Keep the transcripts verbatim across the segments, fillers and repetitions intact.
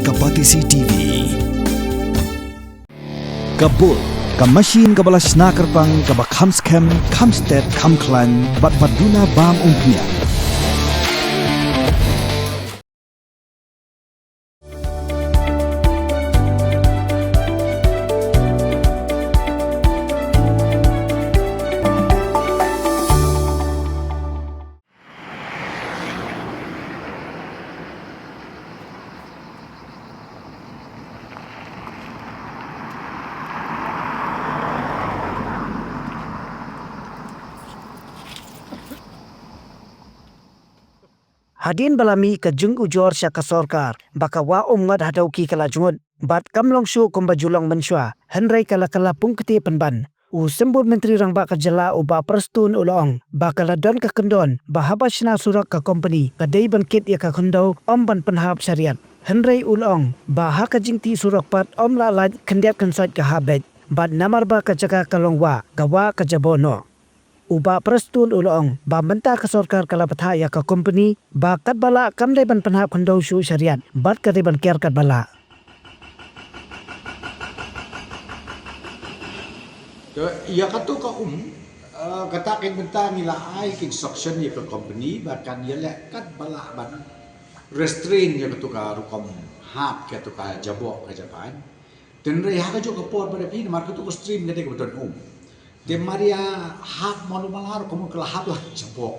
Ka Batesi T V. Ka Bull, ka machine kaba la shna kyrpang, kaba kham skhem, kham stet, kham khlaiñ, bad ba duna bam umphniang. Hadien ba la mih ka jingujor sha ka sorkar ba ka Wah Umngot Hadooki ka la jngut bad kam long shuh kumba ju long mynshuwa, hynrei ka la kylla pungkte pynban. U Symbud Myntri Rangbah ka jylla u Bah Prestone u la ong ba ka la don ka kyndon ba haba shna surok ka kompani ka dei ban kit ïa ka khyndew, ym ban pynhap sha riat. Hynrei u la ong ba ha ka jingtih surok pat ym lah lait khyndiat khynsoit ka hap beit, bad namar ba ka jaka ka long wah, ka wah ka jaboh noh. U Bah Prestone u la ong ba mynta ka sorkar ka la bthah ïa ka kompani ba katba lah kam dei ban pynhap khyndew shuh sha riat, bad ka dei ban ker katba lah. Ka, ïa kato ka um, eh, kata ka mynta ngi la ai ka instruction ïa ka kompani ba kan ïaleh katba lah ban restrain ïa kato ka rukom hap kato ka jaboh ka japan. Tynrai ha kajuh ka por ba dei phi namar kato ka stream ka dei kaba don um. Te mar ïa hap malu mala rukom ka la hap la jaboh.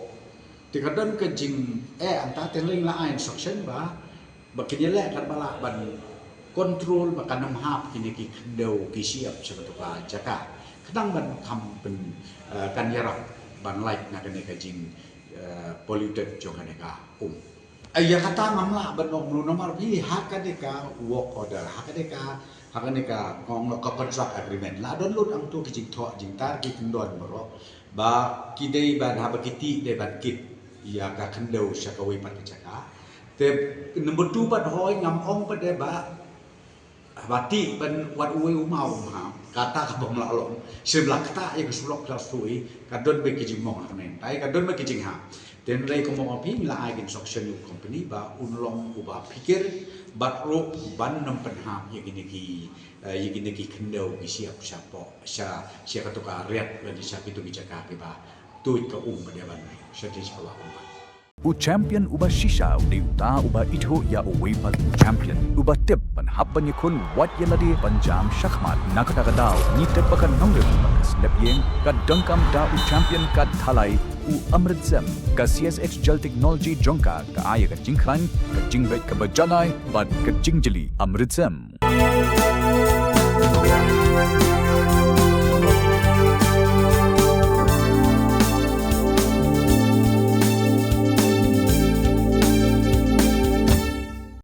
Te ka don ka jing, eh, anta tynrai la ai instruction ba ba kin ïaleh katba lah ban control ba kan ym hap kine ki khyndew ki shyiap sha kato ka jaka. Khnang ban kham pyn, eh, kan ïarap ban lait na kane ka jing, eh, polluted jong kane ka um. Ïa kata ngam lah ban ong mano namar phi ha kane ka work order, ha kane ka, ha kane ka, ngong ka contract agreement la don lut angto ki jingthoh jingtar ki kyndon baroh ba ki dei ban, haba ki tih dei ban kit ïa ka khyndew sha kawei pat ka jaka. Te number two pat hoi ngam ong pat de ba haba tih ban wat uwei u maw um hap, kata ka bym lah long. Shu la ktah ïa ka surok ka sui, ka don beit ki jingmong hangne, tai ka don beit ki jinghap. Tynrai kumba ong phi la ai ka instruction ïa u company ba un long uba phikir bad ruh ban ym pynhap ïa kine ki, eh, ïa kine ki khyndew ki shyiap shapoh sha, sha kato ka riat lane sha kito ki jaka kiba tuid ka um ba dei ban sha dei sha ka wah um. U champion uba shisha u dei uta uba ithuh ïa uwei pat u champion. Uba tip ban hap ban ïakhun wat ïa lade ban jam shakhmat. Na kata ka daw ngi tip ba ka nongrim bad ka slem ïing ka donkam da u champion ka thalai, u Amrit Sem. Ka C S X Gel Technology jong ka ka ai ïa ka jingkhlaiñ, ka jingbit kaba janai bad ka jingjli Amrit Sem.